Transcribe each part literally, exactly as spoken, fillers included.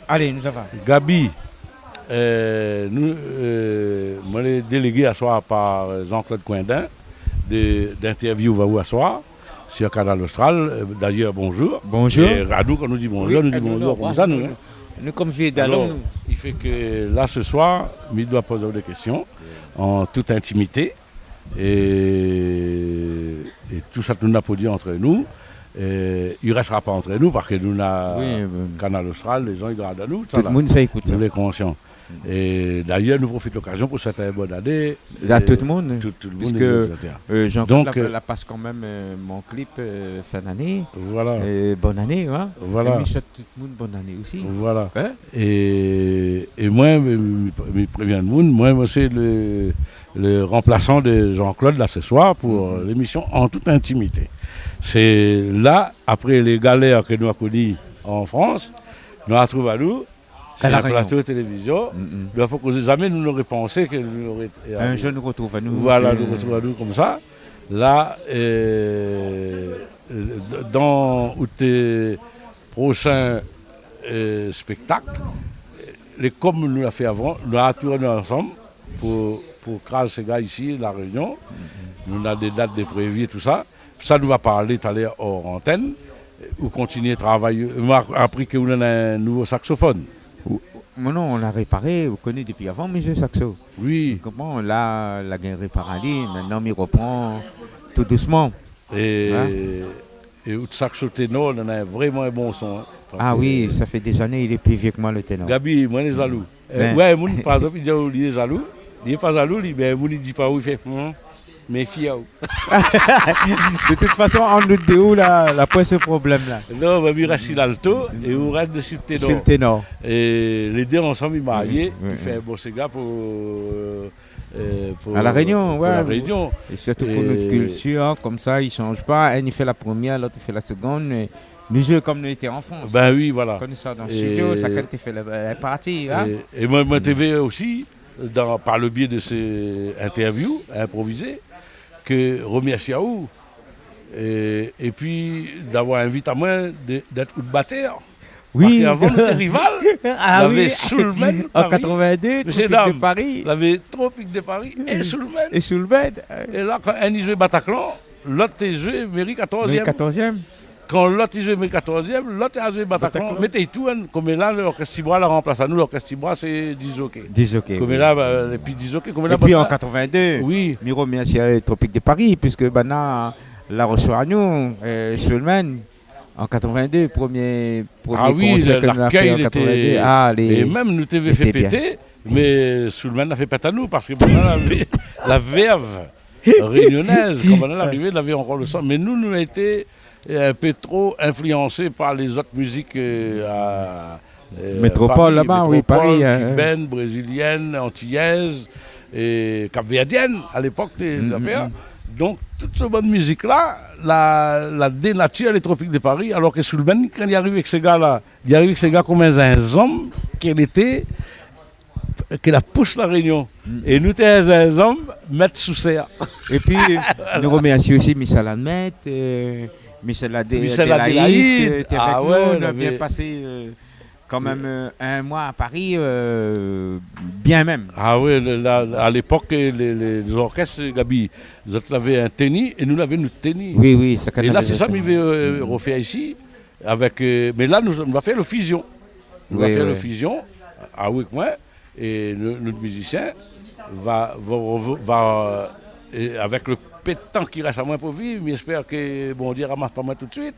Alé, nou sava. Gaby, euh, nou, euh, moin lé délégé aswar par Jean-Claude Coindin de, d'interview aou aswar sur Kanal Austral. Euh, d'ailleurs, bonjour. Bonjour. É anou, kan nou di bonjour, nou di bonjour konmsa, nou, hein. Nou, kom vié dalon, nou. Alor, i fé ke la, se soir, mi doi poz aou dé késtion an tout intimité. É, é tout sak nou na pou di ant nou, euh, i rèstra pa ant nou, parske nou na Kanal Austral, lé zan i gard anou, tout sa la. Tout moun sa ékout sa. Nou lé konsian. É d'ailleurs, nou profit lokazion pou souèt in bone ané a tout moun, tout, tout le monde, piske, et cetera. Euh, Jean-Claude la, euh, la pas kan mèm, euh, mon clip, euh, fin d'ané. Voilà. É bone ané, hein. Voilà. É mi souèt tout le monde bone ané osi. Voilà. Hein ? É, é moin, mi, mi, mi prévien le moun, moin, moin sé le, le ranplasan de Jean-Claude la, se soir, pou, euh, lémision An tout intimité. Sé la, apré lé galèr ke nou la koni an Frans, nou la trouv anou, sur in plato télévizion, nou la pa kozé, zamé nou noré pansé ke nou noré, in zour nou artrouv anou, voilà, nou artrouv anou konmsa. La, euh, euh, dan out, euh, prosin, euh, spéktak, lé kom nou la fé avan, nou la tourn ansanm pou, pou kraz séga isi, La Rényon. Nou na dé dat de prévi, tout sa. Sa nou va parl talèr or antèn. Ou kontinié travay, ma apri ke ou néna in nouvo saksofone. Ou, mé non, nou la réparé, ou koné, dopi avan mi zoué sakso. Oui. Ou konpran, la, la gingn répar ali, mintnan mi ropran tou dousman. É, hein ? É out sakso ténor, néna vréman in bon son, hein. Ah oui, sa fé dé zané, li lé pli vié ke moin, le ténor. Gaby, moin lé zalou. Euh, ouais, moun, par égzanp, i di aou li lé zalou. Li lé pa zalou, li, mé moun i di pa ou, i fé, hmm, méfié aou. De tout fason, ant nou dé, ou la, la poin se problèm la. Non, mé mi rès si l'alto é ou rès desi le ténor. Desi le ténor. É lé dé ansanm, i marié, i fé in bon séga pou, euh, euh, pou, pou La Rényon, ouais. É sirtou pou nout kiltir, hein, konmsa, i sanz pa. Inn i fé la promièr, lot i fé la segonn, é nou zoué kom nou lété an Frans. Ben oui, voilà. Kan nou sort dan studio, é shakinn té fé la, la parti, hein. É, é moin, moin té vé osi, dan, par le biais de sé interview inprovizé, ke remèrsié aou, é, épi d'avoir invit amoin de, d'èt out batèr. Oui. Parske avan nou té rival, ah oui, lavé Soulmen, an Paris. Katrovindé, Mésié, Tropiques de Paris. Lavé Tropiques de Paris é Soulmen. É Soulmen, euh. É la, kan inn i zoué Bataklan, lot té zoué Méri katòrzièm. Méri katòrzièm. Kan lot i zoué Méri katòrzièm, lot i zoué Bataklan. Bataklan. Mé té i tourn, koméla, lorkès Tibwa la ranplas anou, lorkès Tibwa sé Dizoké. Dizoké, oui. Koméla, ba, épi Dizoké, koméla, épi ba, an katrovindé, oui, mi remèrsi, euh, Tropiques de Paris, piske banna la resoi anou, euh, Soulmen, an katrovindé, promié, promié konsèr ke nou la fé an katrovindé. Ah oui, le, lakèy lété, ah, lé, é mèm nou té vé fé pété, mé Soulmen la fé pèt anou, parske banna lavé, la vèrv rényonèz, kan banna la arivé, lavé ankor le san. Mé nou, nou lété, euh, in pé tro influansé par lé zot mizik, euh, a, euh, Métropole, Paris, laba, oui, Métropole, Paris, hein, kibèn, brézilièn, antiyèz é kapvèrdièn, a lépok, té, mm, zafèr. Donk, tout se bann mizik la, la, la dénatir lé Tropiques de Paris, alor ke Soulmen, kan li ariv èk séga la, li ariv èk séga kom in zinzanm, ke lété ke la pous La Rényon. Mm. É nou té in zinzanm mèt sou sèr. Épi, nou remèrsi osi Michel Admette, euh, Michel Adé-, Michel Adélaïde, Adélaïde, euh, té avèk nou, nou la bien pasé, euh, kan mèm, euh, in moi a Paris, euh, bien mèm. Ah oui, le, la, a lépok, lé, lé, lé zorkès, Gaby, zot lavé in teni é nou lavé nout teni. Oui, oui, shakinn lavé son teni. É la, sé sa mi vé, euh, refèr isi. Avèk, euh, mé la, nou, nou va fé le fizion. Nou va fé le fizion, avèk moin, é le, le mizisien va, va, va, va, é avèk le pé d'tan ki rès amoin pou viv, mi èspèr ke Bondié ramas pa moin tout suit.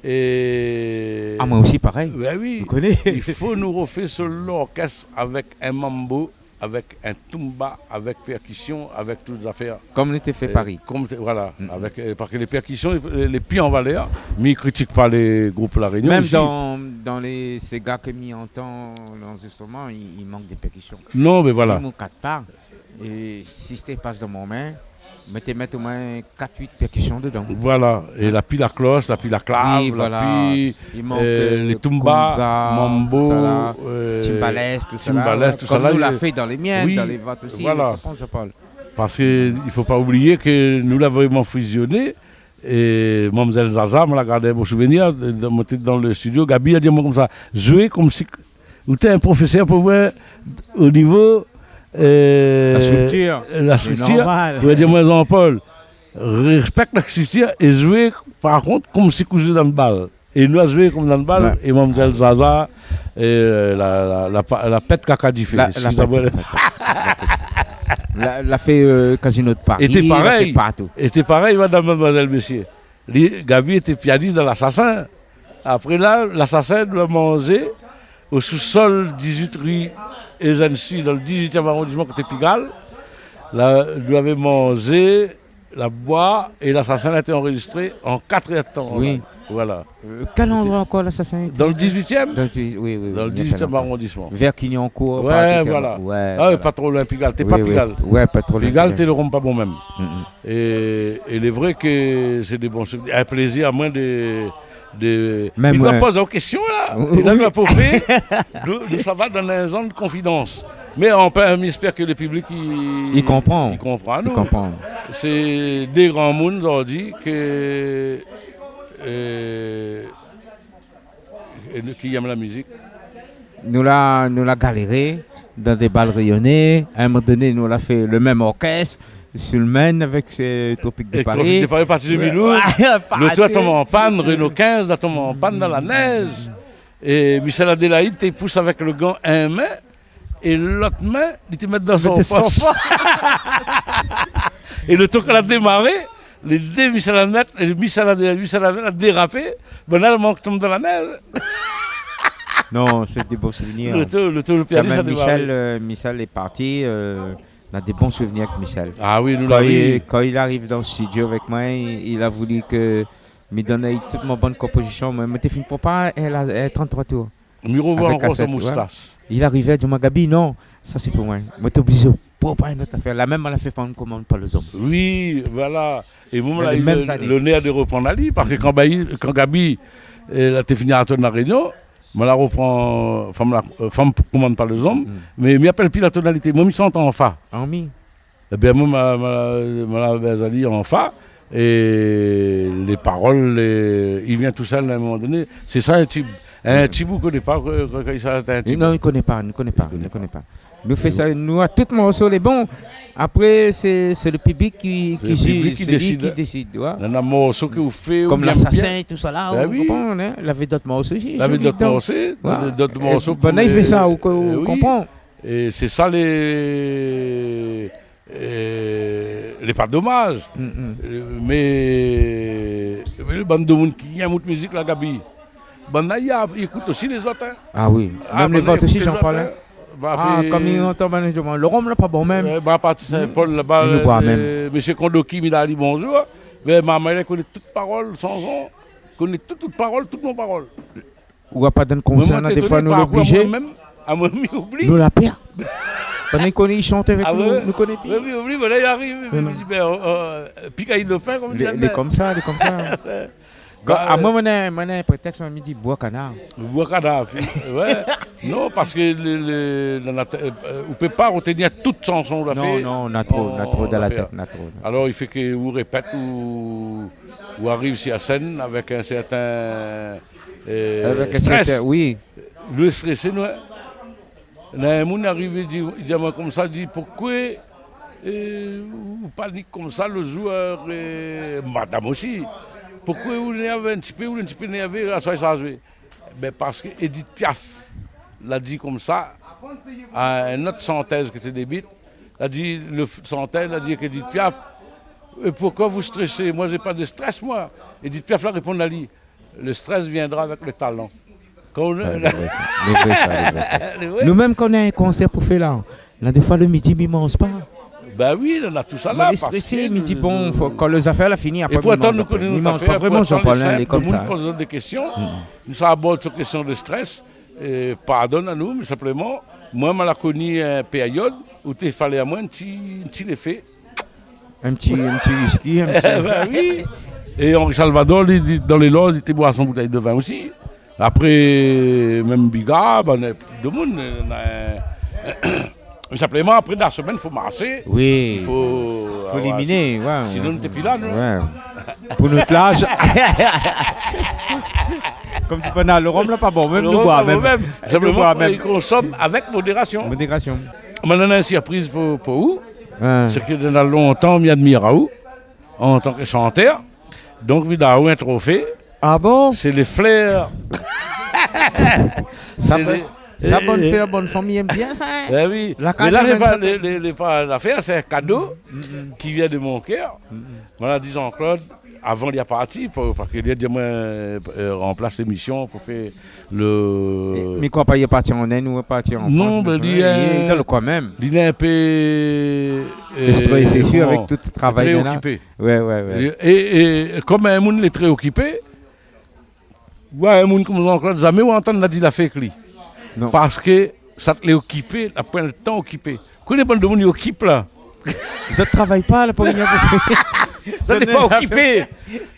É... Ah, moin osi, parèy. Ben oui. Ou koné. I fo nou refé se lorkès avèk in mambo, avèk in toumba, avèk pèrkision, avèk tout zafèr. Kom nou té fé Paris. Kom té, voilà, avèk, euh, parske lé pèrkision, lé, lé pi an valèr, mi kritik pa lé group La Rényon isi. Mèm dan, dan lé séga ke mi antann, lanzistreman, i, i mank de pèrkision. Non, mé voilà. Ni mon kat pa. É si sété pas dan mon min, Mé té mèt omoin kat, uit pèrkisyon dedan. Voilà. É la pi la klosh, la pi la klav, la pi, euh, lé toumba, konga, mambo, tout sa la, euh, timbalès, tout sa la, kom nou la fé dan lé mien, dan lé vot osi, voilà. Ou konpran, Jean-Paul ? Parske i fo pa oublié ke nou la vréman fizioné. É Mamzèl Zaza, moin la gard in bon souvenir, dan, moin té dan le studio, Gaby la di amoin konmsa, zoué konmsi ou té in profésèr pou moin o nivo, euh, la striktir. Sé normal. Ou la di amoin, Jean-Paul, rèspèk la striktir é zoué, par kont, konmsi ou zoué dan bal. É nou la zoué konm dan bal, é Mamzèl Zaza, euh, la, la, la pa-, la pèt kaka difé. La, la pèt, dakor. La, la fé, euh, Casino de Paris, la fé partou. É té parèy, madam, madmoizèl, mésyé. Li, Gaby té pianis dan Lasasin. Apré la, Lasasin, nou la manzé o sousol dizuit ri Eugène Sue, dan le dizuitièm arondisman, koté Pigalle. La, nou lavé manzé, la boir, é Lasasin la été anrezistré an kat èr d'tan. Oui. Voilà. Euh, kèl androi ankor, Lasasin ? Dan le dizuitièm. Dan le dizuit, oui, oui, oui, dan le dizuitièm arondisman. Vèr Clignancourt, ouais, voilà. Ah, pa tro loin Pigalle, té pa Pigalle. Ouais, pa tro loin Pigalle. Pigalle, té lo rom pa bon mèm. Mm, mm. É, é lé vré ke sé dé bon souvenir. In plézir amoin de, de, mèm, li doi poz aou késtion la. Oui. É la, nou la pa fé, nou, nou sava dan in zone de konfidans. Mé anfin, mi èspèr ke le piblik i, i konpran. I konpran anou. I konpran. Sé dé gramoun, zordi, ke, euh, é nou ki èm la mizik. Nou la, nou la galéré dan dé bal rényoné. A in moman doné, nou la fé le mèm orkès, Soulmen avèk, euh, Tropiques de Paris. Tropiques de Paris, parti de Milhouse. Ouais, parti. Loto la tonm an pann, Renault quinze la tonm an pann dan la nèz. É Michel Adélaïde té pous avèk le gan in min, é lot min, li té mèt dan son pos. Mèt son pos. É le tan ke la démaré, lé dé Michel Adélaïde, lé Michel Adélaïde, Michel Adélaïde la dérapé, banna la mank tonm dan la nèz. Non, sé dé bon souvenir. Loto, loto, le pianis la démaré. Kan mèm Michel, euh, Michel lé parti, euh, na dé bon souvenir avèk Michel. Ah oui, nou la, oui. Kan li, kan li ariv dan le studio avèk moin, li, li la voulu ke mi donn ali tout mon bann konpozisyon, mé, mé té fine prépar, euh, la, euh, trant-troi tour. Mi rovoi ankor son moustash. Avèk kasèt, ouais. Li arivé, li di amoin, Gaby, non, sa sé pou moin. Moin té oblizé prépar in not afèr. La mèm, moin la fé pa in komann pa lé zom. Oui, voilà. É moin, moin la u le, lonèr de reprann ali, parske kan Gaby, kan Gaby, euh, la té fini a tourn La Rényon, moin la reprann Fanm la, euh, Fanm komann pa lé zom, mé mi apèl pi la tonalité. Moin, mi shant an fa. An mi. Ébin, moin, ma, ma, ma la bèz ali an fa, é lé parol, lé, i vien tousèl a in moman doné. Sé sa, in tib. In tib, ou koné pa, ke, ke, ke sa, sé in tib. Non, i koné pa, i koné pa, i koné pa. Nou fé sa, nou, a tout morso lé bon. Apré, sé, sé le piblik ki, ki ziz, sé li ki désid, ouais. Néna morso ke ou fé, ou èm bien. Kom Lasasin é tout sa la, ou konpran, hein ? Lavé dot morso osi, lavé dot morso, dot morso pou banna i fé sa, ou konpran. É sé sa lé, euh, lé pa domaz. Mm, mm. Euh, mé, mé bann demoun ki èm out mizik la, Gaby, banna i ékout osi lézot, hein. Ah oui. Mèm lézot osi, Jean-Paul, hein. Ah, kom i antann bann i di, le rom la pa bon mèm. Euh, ba, parti Saint-Paul laba, nou boi mèm. Mésyé Kondoki, mi la di bonzour. Mé momon la koné tout parol, shanson. Koné tout, tout parol, tout mon parol. Ou va pa donn konsèy, moin, moin, défoi, nou lé oblizé. Amoin mèm, amoin, mi oubli. Nou la pèr. Pandan i koné, i shant avèk nou, nou koné pi. Oui, oui, oui, voilà, i ariv, mi di, bin, euh, euh, pik ali lo fin, kom i di. Lé, lé komsa, lé komsa. Ba, amoin, euh, moin néna, moin néna in prétèks, moin, mi di, boi kanar. Boi kanar, ouais. Non, parske le, le, la, la, euh, ou pé pa retenir tout shanson ou la fé. Non, non, na tro, na tro dan la tèt, na tro. Alor, i fé ke ou répèt, ou, ou ariv si la sèn avèk in sèrtin euh, strès. Avèk in sèrtin, oui. Nou strésé, nou, hein. Néna in moun arivé, di, di amoin komsa, di, poukoué, euh, ou panik komsa le zour, euh, madam osi. Poukoué ou énèrv in ti pé, ou in ti pé énèrvé, aswar sa zoué. Bin, parske Edith Piaf la di komsa a in ot shantèz ki té débit, la di, le f-, shantèz la di èk Edith Piaf, euh, pourquoi vous stressez ? Moi, j'ai pas de stress, moi. Edith Piaf la réponn ali, le stress viendra avec le talent. Kan ou... Ouais, lé vré sa, lé vré sa, lé vré sa. Lé vré. Nou mèm, kan nou néna in konsèr pou fé la, na défoi le midi, mi manz pa. Ba oui, nou néna tout sa la, moin lé strésé, parske mi di, bon, fo, kan lé zafèr la fini, apré, mi manz. É pourtan, nou koné nout zafèr, mi manz pa vréman, Jean-Paul, hein, lé komsa. Pourtan, lé moun i poz anou dé késtion, nou sa abord sèt késtion de strès, euh, pardonn anou, mé sinpleman, moin, moin la koni in périod ousa té falé amoin in ti, in ti léfé. In ti, in ti whisky, in ti... Bin oui. É Henri Salvador, li, li, dan lé lor, li té boir son boutèy de vin osi. Apré, mèm Bigard, bin, tout demoun, euh, na, euh, mé sinploman, apré, dan la semèn, fo marsé. Oui. Fo, fo éliminé, ouais. Sinon, nou té pi la, nou. Ouais. Pou nout laz. Kom di, pandan lo rom la pa bon, mèm nou boir mèm. Lo rom pa bon mèm. Sinploman, nou konsom avèk modérasion. Modérasion. Mé nou néna in sirpriz pou, pou ou. Hein. Sé ke dan lontan, mi admir aou an tan ke shantèr. Donk, mi done aou in trofé. Ah bon ? Sé lé flèr. Sa sé bon, lé, sa bon, euh, flèr, bon fanmi i èm bien sa, hein ? Bin oui. La kaz, mé la, sé pa, lé, lé, lé pa lafèr, sé in kado ki vien de mon kèr. Voilà, di Jean-Claude, avan li la parti, pou, parske li la di amoin, euh, ranplas lémision pou fé lo... Mé, mé koi, pa li la parti an Inde ou parti an Frans, non, mé bin, li, li lé dan lo koin mèm. Li lé in pé, euh, strésé, sé sir, koman, avèk tout travay li néna. Tré okipé. Ouais, ouais, ouais. É, é, é kom in moun lé tré okipé, ouais, in moun kom Jean-Claude, zamé ou antann la di la fé èk li. Non. Parske sat lé okipé, la poin lo tan okipé. Koné bann demoun i okip la. Zot travay pa, la pa rien pou fé. Sa lé pa okipé.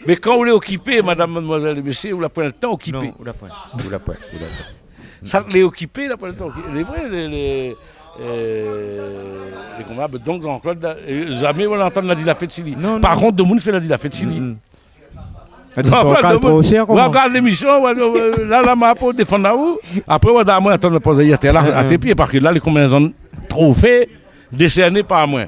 Mé kan ou lé okipé, madam, madmoizèl é mésié, ou la poin lo tan okipé. Non, ou la poin. Ou la poin, ou la poin. Sat lé okipé, la poin lo tan okipé. Lé vré, lé, lé, euh, lé konmsa, donk Jean-Claude, euh, zamé ou antann la di la fé si li. Non, non. Par kont, demoun i fé la di la fé si li. Mm, mm. Ou la di, sa ou kal tro shèr, koman ? Ou la gard lémision, ou la, ou la, la, ma pou défann aou. Apré, ou la di amoin, atann, poz ali atèr la, até pié, parske la, lé konm in zanr trofé désèrné par moin.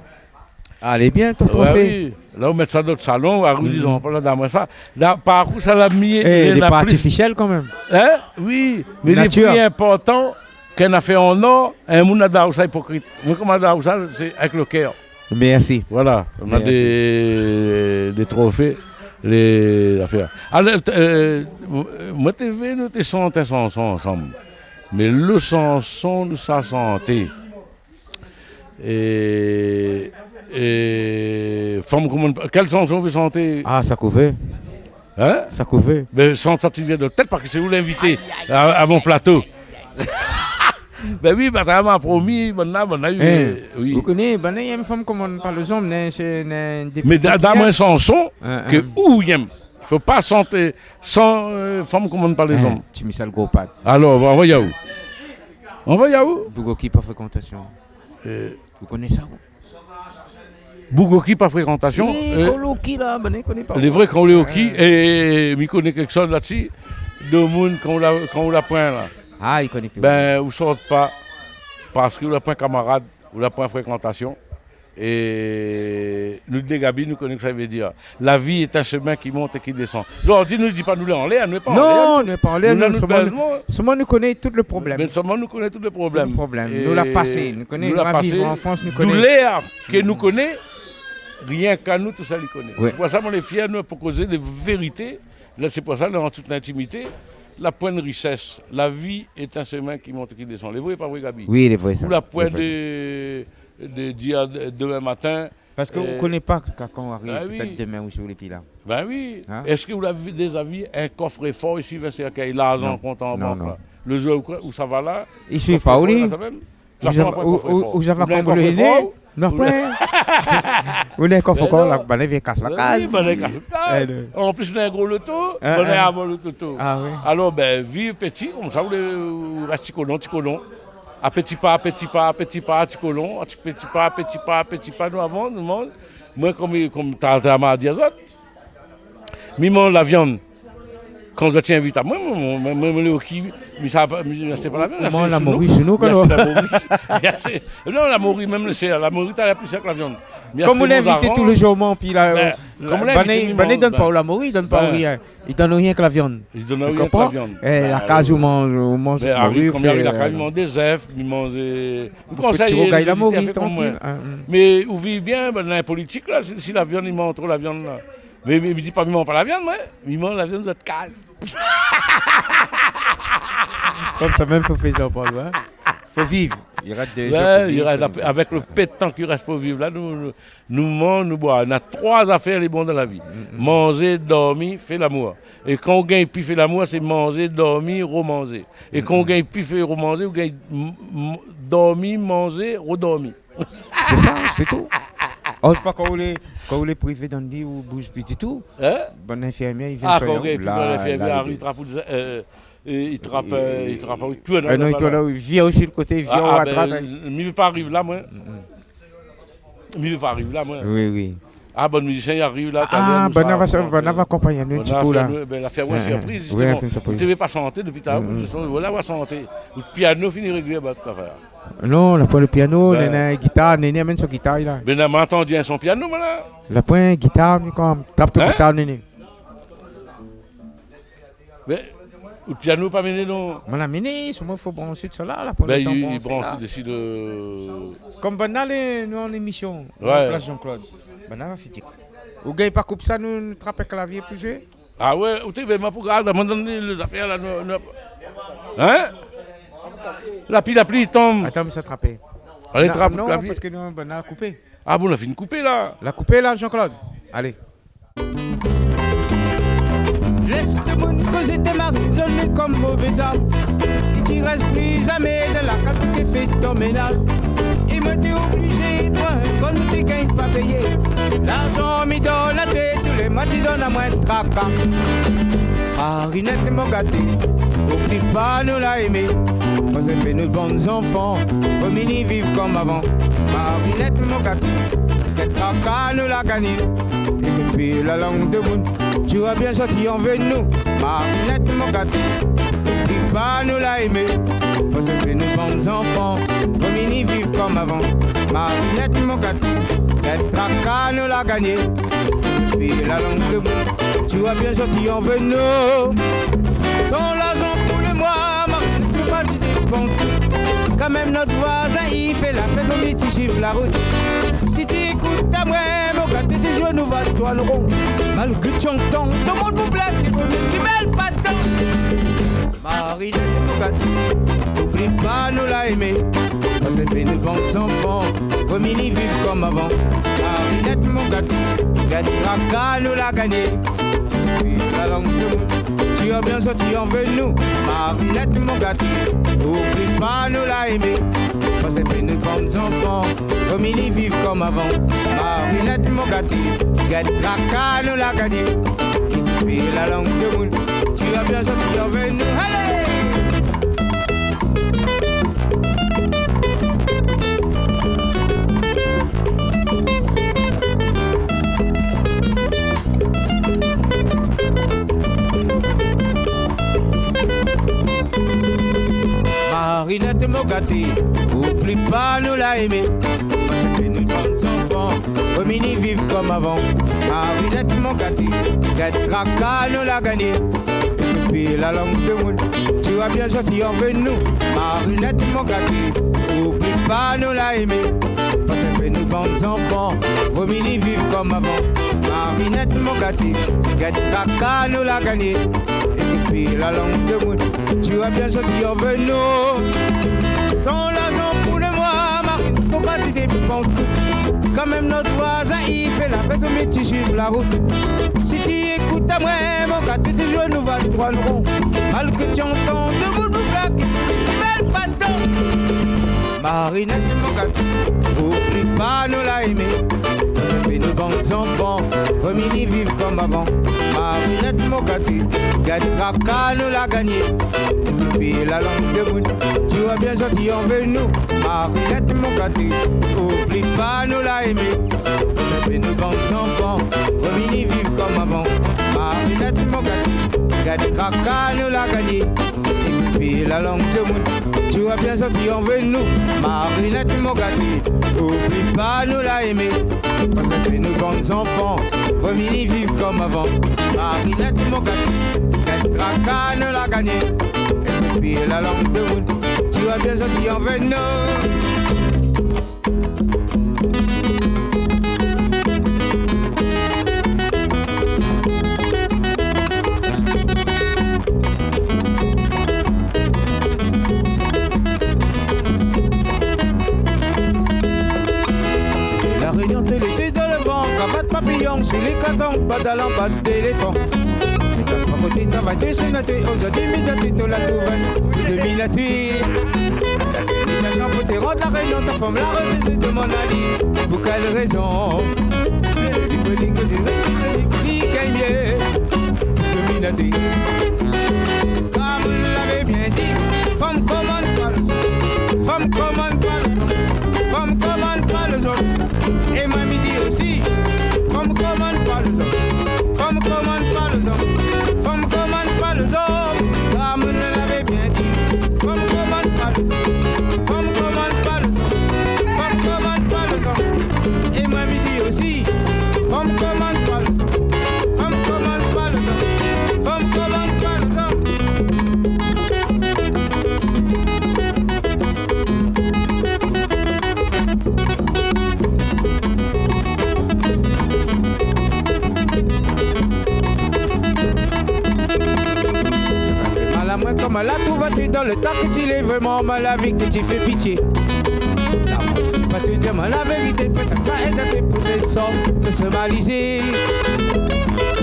Alé bien, ton trofé. Ouais, oui. La, ou mèt sa dan out salon, ou la di, zot la pa la di amoin sa. La, par kont, sa la mi, eh, lé pa artifisièl kan mèm. Hein ? Oui, mé lé pli inportan k'in afèr an or, in moun la di aou sa ipokrit. Moin, koman la di aou sa, sé avèk lo kèr. Mèrsi. Voilà, nou na dé, dé trofé, lé zafèr. Alor, euh, moin té vé, nou té shant in shanson ansanm. Mé lo shanson nou sa shanté, é, é, fanm koman, kèl shanson ou vé shanté ? Ah, sa kouvé. Hein ? Sa kouvé. Bin, shant sak i vien dan out tèt, parske sé ou linvité a, a mon plato. Bin oui, banna la promi, banna, banna, oui. Ou koné, banna i èm fanm koman parl zom, mé sé, mé dé, done amoin in shanson ke ou i èm. Fo pa shanté san, euh, fanm koman parl zom. Ti Michel Gros Pat. Alor, anvoy aou. Anvoy aou. Bougoki pa frékantasion. Euh. Ou koné sa, ou ? Bougoki pa frékantasion, oui, euh, kan ou lé oki la, banna i koné pa. Lé vré, kan ou lé oki, é, é, mi koné kékshoz la dsi, demoun kan ou la, kan ou la poin la. Ah, i koné pi. Bin, ou sort pa, parske ou la poin kamarad, ou la poin frékantasion. É nou dé gabi, nou koné sak sa i vé dir. La vie est un chemin qui monte et qui descend. Zordi nou di pa nou lé anlèr, nou lé pa anlèr. Non, nou lé pa anlèr, nou, nou, solman nou koné tout lo problèm. Mé solman nou koné tout lo problèm. Tout lo problèm. Nou la pasé, nou koné, nou la pasé. Doulèr ke nou koné, rienk anou tousèl i koné. Oui. Sé pou sa moin lé fièr, nou, pou kozé de vérité. La, sé pou sa, an tout intimité, la poin risès. La vie est un chemin qui monte et qui descend. Lé vré, pa vré, Gaby ? Oui, lé vré sa. Ou la poin de, de dir, euh, demin matin, Parske ou koné pa kan ou ariv, pétèt demin ou sou lé pi la. Bin oui. Hein ? Èske ou la vi, déza vi in kofréfor i suiv in sèrkèy, larzan kontan an bank la ? Non, non. Lo zour ou, ou sava la, i suiv pa ou li. Ou sava, ou, ou sava konm ou lé. Non, poin. Ou néna in kofréfor la, banna i vien kas la kaz. Oui, banna i kas la kaz. An plis, ou néna in gro loto, banna i avol lo loto. Ah oui. Alor, bin, viv pti, konmsa, ou lé, ou rès ti kolon, ti kolon. A pti pa, a pti pa, a pti pa, ti kolon, a ti, pti pa, pti pa, pti pa, nou avans, nou manz. Moin, konm, konm ta, ta ma di azot, mi manz la viann. Kan zot i invit amoin, moin, moin, moin, moin lé oki, mi sa pa, mi ashté pa la viann, mi ashté la mori. Ou manz la mori shé nou, kan mèm. Mi ashté la mori. Mi ashté, non, la mori, mèm, sé la mori, ta la pli shèr ke la viann. Mi ashté mon zaran. Konm ou lé invité tou lé zour, mon, pi la, bin, konm ou lé invité, banna i donn pa ou la mori, i donn pa ou rien. I donn rienk la viann. I donn rienk la viann. Ou konpran ? É, la kaz ou manz, ou manz mori, ou fé, euh, la kaz, mi manz dé zèf, mi manz, euh, ou konsèy, ou fé ti rougay la mori, trankil. Mé ou viv bien, bin, dan la politik la, si, si la viann, i manz tro la viann la. Mé, mé, mi di pa, mi manz pa la viann, moin. Mi manz la viann zot kaz. Konmsa mèm, fo fé Jean-Paul, hein. Fo viv. I rès dé zour pou viv, fo viv. Avèk lo pé d'tan ki rès pou viv la, nou, nou, Nou manz, nou boir. Na troi zafèr lé bon dan la vi. Mm, mm. Manzé, dormi, fé lamour. É kan ou gingn pi fé lamour, sé manzé, dormi, romanzé. É kan ou gingn pi fé romanzé, ou gingn m-, m-, dormi, manzé, rodormi. Sé sa, sé tou. Oh, sé pa kan ou lé, Kan ou lé privé dan li, ou bouz pi ditou. Hin ? Bann infirmièr i vien soign aou. Ah, kan ou gingn pi la, bann infirmièr la, ariv, i trap aou, euh, é i trap, euh, i trap aou, i tourn aou la. Ah non, i tourn aou, i vir osi lo koté, i vir a droit. Ah, ben, mi vé pa ariv la, moin. Mm, mm. Mi vé pa ariv la, moin. Oui, oui. Ah, bann mizisien i ariv la, talèr, nou sa va, banna va akonpagn anou in ti kou la. Bin, la fé amoin sirpriz, zistoman. Ou té vé pa shanté dopi talèr, zistoman, voilà, ou la shanté. Lo piano fini réglé, ba, tout afèr. Non, la poin lo piano, néna gitar, néna amenn son gitar la. Bin, la, ma antann in son piano, moin la. La poin gitar, mi kan trap ton gitar, néna. Mé, lo piano pa amené, non ? Moin la amené, solman fo bransh sa la, la, pou lo tan bransh la. Bin, i bransh dési lo... Kom banna lé, nou an émision, an plas Jean-Claude. Banna va fini. Ou gingn pa koup sa, nou, nou trap in klavié pou zoué ? Ah oué, ou té vé, ma pou gard, amoin donn li lo zafèr la, nou, nou. Hin ? La pli, la pli i tonm. Atann, mi sa trapé. Alé, trap lo klavié. Non, parske nou, banna la koupé. Ah bon, la fine koupé la. La koupé la, Jean-Claude. Alé. Lès demoun kozé, té mari zoli kom mové zam. Li ti rès pli zamé dan la kaz, té fé ton ménaz. É moin té oblizé pran, kom nou té gingn pa péyé. Larzan mi donn até, tou lé moi ti donn amoin traka. Marinette, mon gaté, oubli pa nou la émé. Pans in pé nout bann zanfan, vo mié ni viv kom avan. Marinette, mon gaté, kèl traka nou la gagné. Ékout pi la lang demoun, ti wa bien sa ki anvé nou. Marinette, mon gaté, oubli pa nou la émé. Pans in pé nout bann zanfan, vo mié ni viv kom avan. Marinette, mon gaté, kèl traka nou la gagné. Ékout pi la lang demoun, ti wa bien sa ki anvé nou. Ton larzan pou lo moi, ma, ti pa di dépans tout. Kan mèm nout voizin i fé la fèt, nou mi ti suiv la rout. Si ti ékout amoin, mon gaté, ti zoué nou va tourn ron. Malgré ti antann domoun pou plèn, ti vo nou ti mèl pa dedan. Marinette, mon gaté, oubli pa nou la émé. Pans in pé nout bann zanfan, vo mié ni viv kom avan. Marinette, mon gaté, kèl traka nou la gagné. Ékout pi la lang demoun, ti wa bien sa ki anvé nou. Marinette, mon gaté, oubli pa nou la émé. Pans in pé nout bann zanfan, vo mié ni viv kom avan. Marinette, mon gaté, kèl traka nou la gagné. Ékout pi la lang demoun, ti wa bien sa ki anvé nou. Alé ! Marinette, mon gaté, oubli pa nou la émé. Pans in pé nout bann zanfan, vo mié ni viv kom avan. Marinette, mon gaté, kèl traka nou la gagné. Ékout pi la lang demoun, ti wa bien sa ki anvé nou. Marinette, mon gaté, oubli pa nou la émé. Pans in pé nout bann zanfan, vo mié ni viv kom avan. Marinette, mon gaté, kèl traka nou la gagné. Ékout pi la lang demoun, ti wa bien sa ki anvé nou. Ton larzan pou lo moi, ma, fo pa ti dépans tout. Kan mèm nout voizin i fé la fèt, nou mi ti suiv la rout. Si ti ékout amoin, mon gaté, ti zoué nou va tourn ron. Malgré ti antann domoun pou plèn, ti mèl pa dedan. Marinette, mon gaté, oubli pa nou la émé. Pans in pé nout bann zanfan, vo mié ni viv kom avan. Marinette, mon gaté, kèl traka nou la gagné. Ékout pi la lang demoun, ti wa bien sa ki anvé nou. Marinette, mon gaté, oubli pa nou la émé. Pans in pé nout bann zanfan, vo mié ni viv kom avan. Marinette, mon gaté, kèl traka nou la gagné. Ékout pi la lang demoun, ti wa bien sa ki anvé nou. Marinette, mon gaté, oubli pa nou la émé. Pans in pé nout bann zanfan, vo mié ni viv kom avan. Marinette, mon gaté, kèl traka nou la gagné. Ékout pi la lang demoun, ti wa bien sa ki anvé nou. La Rényon té lété dan lo van, kravat papiyon, sou lé katon, pa dan lanpat d'éléfan. Mé kas pa koté travay, té sénaté, ozordi mi dati to la trouvé, dominaté. Mé kas pa koté rant La Rényon, ta fanm la refiz de mon ali. Pou kèl rézon ? Li Li gingn myé dominé. Koman lavé bien di, fanm komann pa lé zom. Fanm komann pa lé zom. Fanm komann pa lé zom. É moin mi di osi, fanm komann pa lé zom. Fanm komann pa lé zom. Fanm komann pa lé zom. Koman lavé bien di, fanm komann pa lé zom. Fanm komann pa lé zom. Fanm komann pa lé zom. É moin mi di osi, fanm komann pa lé zom. Fanm komann pa lé zom. Fanm komann pa lé zom. Mal amoin koman la trouv atou dan léta ke ti lé vréman, mal avi ke ti fé pitié. La moin, si pa ti di amoin la vérité, pétèt pa èd até pou té sort de se malizé.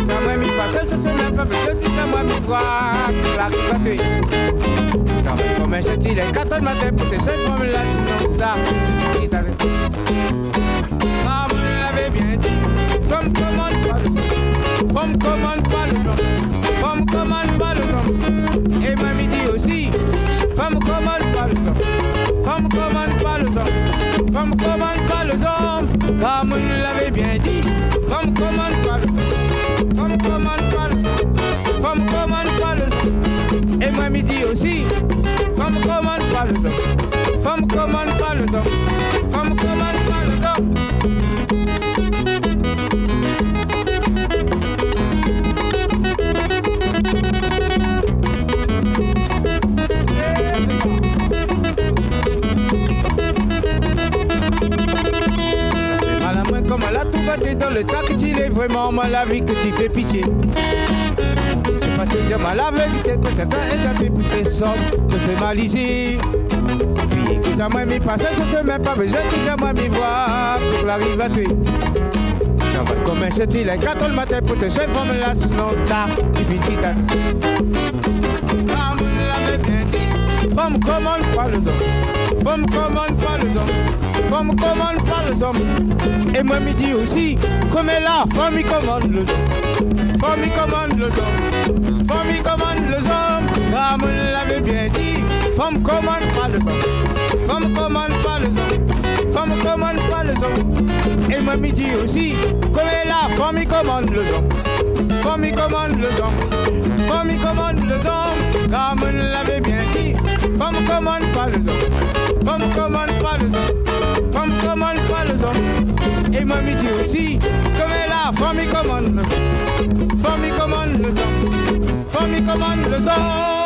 Kan moin mi pas si se shomin, pa bezoin di amoin mi voi, klariv atou. Travay konm in shantié, lé kat èr matin pou té sèl fanm la, sinon sa, ki ta Koman lavé bien di, fanm komann pa lé zom. Fanm komann pa lé zom. Fanm komann pa lé zom. É moin mi di osi, fanm komann pa lé zom. Fanm komann pa lé zom. Fanm komann pa lé zom. Koman lavé bien di, fanm komann pa lé zom. Fanm komann pa lé zom. Fanm komann pa lé zom. É moin mi di osi, fanm komann pa lé zom. Fanm komann pa lé zom. Fanm komann pa lé zom. Mal amoin koman la trouv atou dan léta ke ti lé vréman, mal avi ke ti fé pitié. Si pa ti di amoin la vérité, pétèt pa èd até pou té sort de se malizé. Pi ékout amoin mi pas si se shomin, pa bezoin di amoin mi voi, pou klariv atou. Travay konm in shantié, lé kat èr matin pou té sèl fanm la, sinon sa, ki fine ki ta. Koman lavé bien di, fanm komann pa lé zom. Fanm komann pa lé zom. Fanm komann pa lé zom. É moin mi di osi, koman la, fanm i komann lé zom. Fanm i komann lé zom. Fanm i komann lé zom. Koman lavé bien di, fanm komann pa lé zom. Fanm komann pa lé zom. Fanm komann pa lé zom. É moin mi di osi, koman la, fanm i komann lé zom. Fanm i komann lé zom. Fanm i komann lé zom. Koman lavé bien di, fanm komann pa lé zom. Fanm komann pa lé zom. Fanm komann pa lé zom. É moin mi di osi, koman la, fanm i komann lé zom. Fanm i komann lé zom. Fanm i komann lé zom.